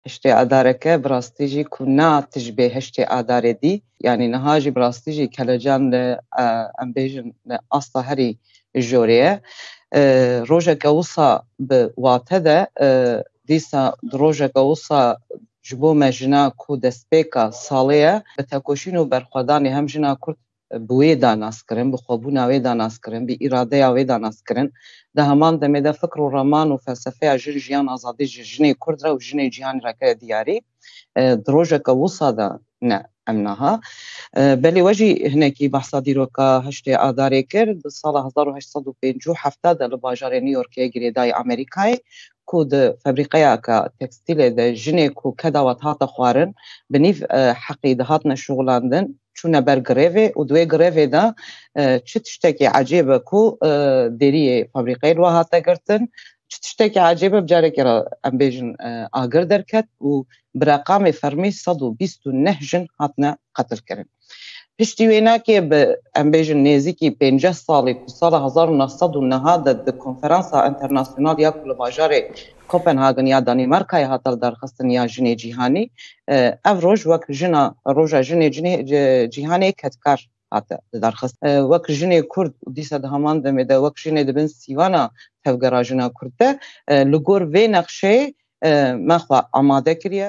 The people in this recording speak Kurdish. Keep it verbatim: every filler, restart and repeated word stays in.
Heştê Adareke bi rastî jî ku na tij bê heştê Adarê dî, yanî niha jî bi rastî jî kelecan li, e, em bêjin, li asta herî jorê ye. E, rojeke wisa bi wate de, e, dîsa di rojeke wisa ji bo me jina ku destpêka salê ye, bi tekoşîn û berxwedanê hem jina Kurd bi wê da naskirin, bi xwebûna wê da naskirin, bi îradeya wê da naskirin. Di heman demê de fikr û raman û felsefeya jin, jiyan, azadî ji jinê Kurd re û jinê cîhanê re kire diyarî. E, di rojeke wisa de ne em naha. E, belê we jî hinekî behsa dîroka heştê Adarê kir. Di sala hezar û heşt sed û pêncî û heft de li bajarê New Yorkê girêdayî Amerîkayê ku di febrîqeyeke tekstîlê de jinê ku keda we dihate xwarin, bi nîv, e, heqî dihatine şuxilandin, çûne ber grevê û di wê grevê de, e, çi tiştekî ecêb e ku, e, deriyê fabrîqeyê li we hate girtin, çi tiştekî ecêb e, bi carekê re em bêjin, e, agir derket û bi reqamê fermî sed û bîst û neh jin hatine qetilkirin. Piştî wênakê bi, em bêjin, nêzîkî pênceh salî ku sala hezar û neh sed û neh de di konferansa enternasyonal ya ku li bajarê Kopenhagen ya Danîmarkayê hate lidarxistin ya jinê cîhanî, e, ev roj wek jina, roja jinê cinê, ci-, cîhanê kedkar hate lidarxist. E, wek jinê Kurd û dîsa di heman demê de wek jinê di bin sîwana tevgera jina Kurd de, e, li gor vê nexşeyê, e, me xwe amade kiriye,